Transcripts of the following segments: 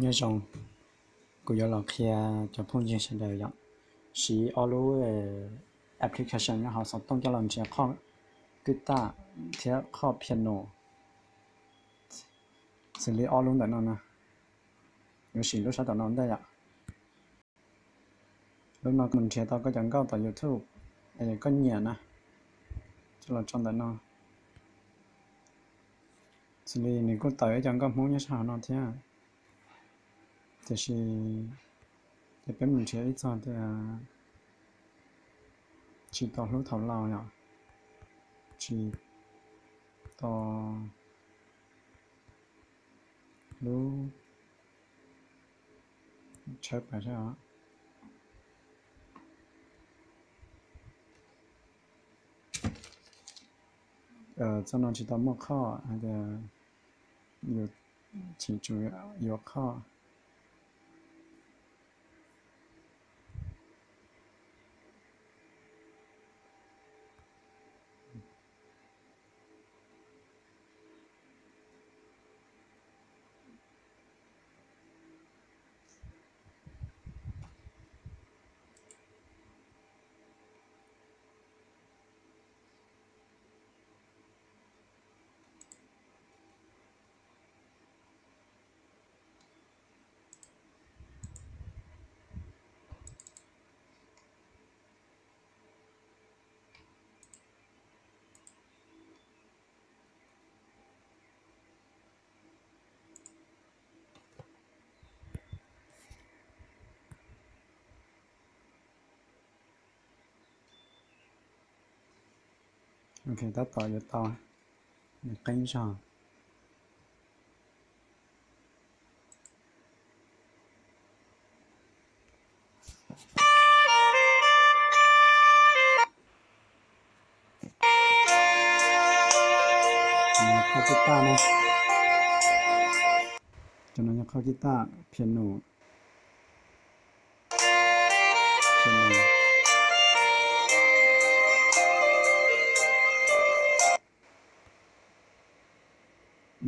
Nyob zoo, kuv yuav los qhia cov phooj ywg sawv daws yom, siv ob lub application nyob hauv xov tooj coj los nrhiav qhov kwj taj thiab qhov piano, xws li ob lub ntawm no na. Yuav siv lub sab tom no ntej yom. Lub no koj mus nrhiav tau koj cov nkauj tom YouTube es koj nyiam na, coj los tso ntawm no. Xws li nws kuj tawm ib co nkauj Hmoob nyob sab hauv no thiab, tiam sis ces peb mus nrhiav ib txog tias tsis tau hlub thaum laus yom, tsis tau hlub, tshawb pas sab os. Txoj no tsis tau muaj qhov hais tias yus chim tsum yuav qhov. Ok, tab tom yuav tau, qeeb zog. Qhov kwj taj no, cov no yog qhov kwj taj piano.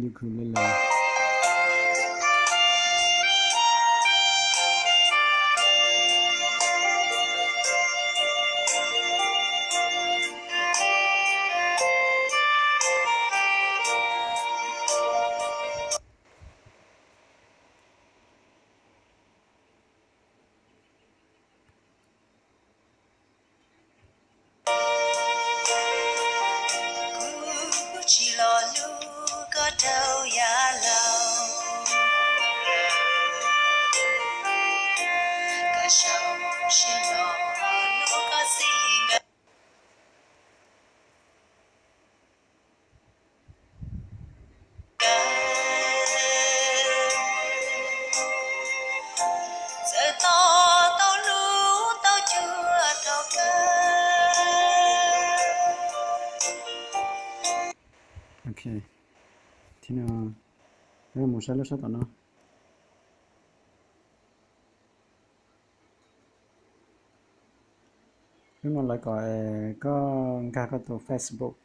Ukulele. Ok, thiab no, peb mus saib lub sab tom no. Lub no lawv kom koj nkag koj tus Facebook.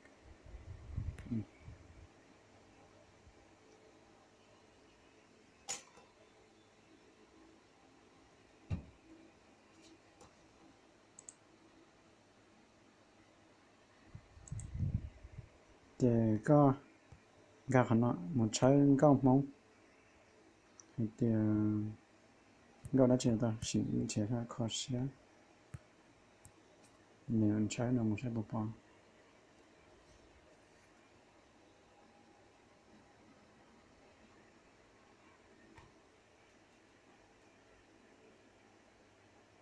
Ces koj nkag qhov no mus tshawb nkauj Hmoob, hais tias nkauj dab tsi tau sim nrhiav kho siab. Nws tshawb no mus saib puas pom.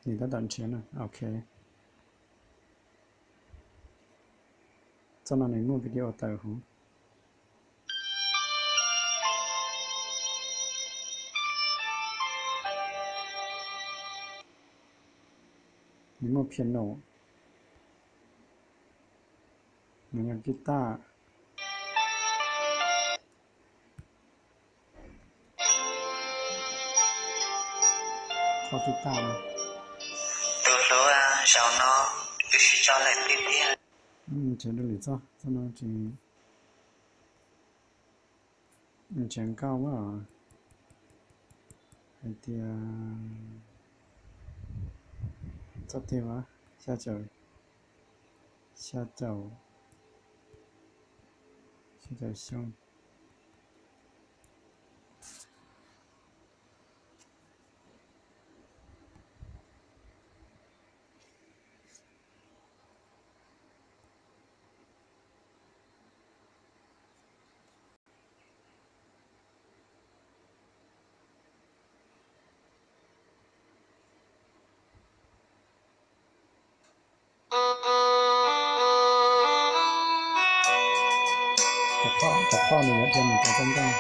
Nws tab tom nrhiav no, ok. Txoj no nws muaj video tawm huv. Nws muaj piano, nws yog guitar. Qhov guitar no. Tus hlub, zaum no wb sib tso lawm tiag tiag. Nrhiav dua lwm txoj, txoj no tsis, nrhiav nkauj os. Hais tias txoj twg mas, xya caum, xya caum, xya caum xyoo. Cov phoj, cov phoj nws yuav dhia mus rau txoj nkoj.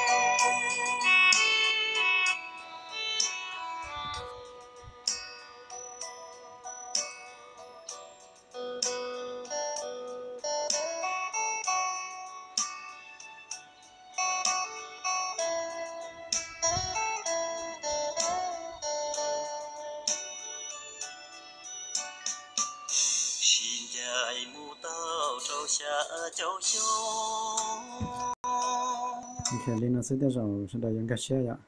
Sib ncaim mus tau rau xya caum xyoo. Ok, li no xwb tej zaum sawv daws yuav nkag siab yom.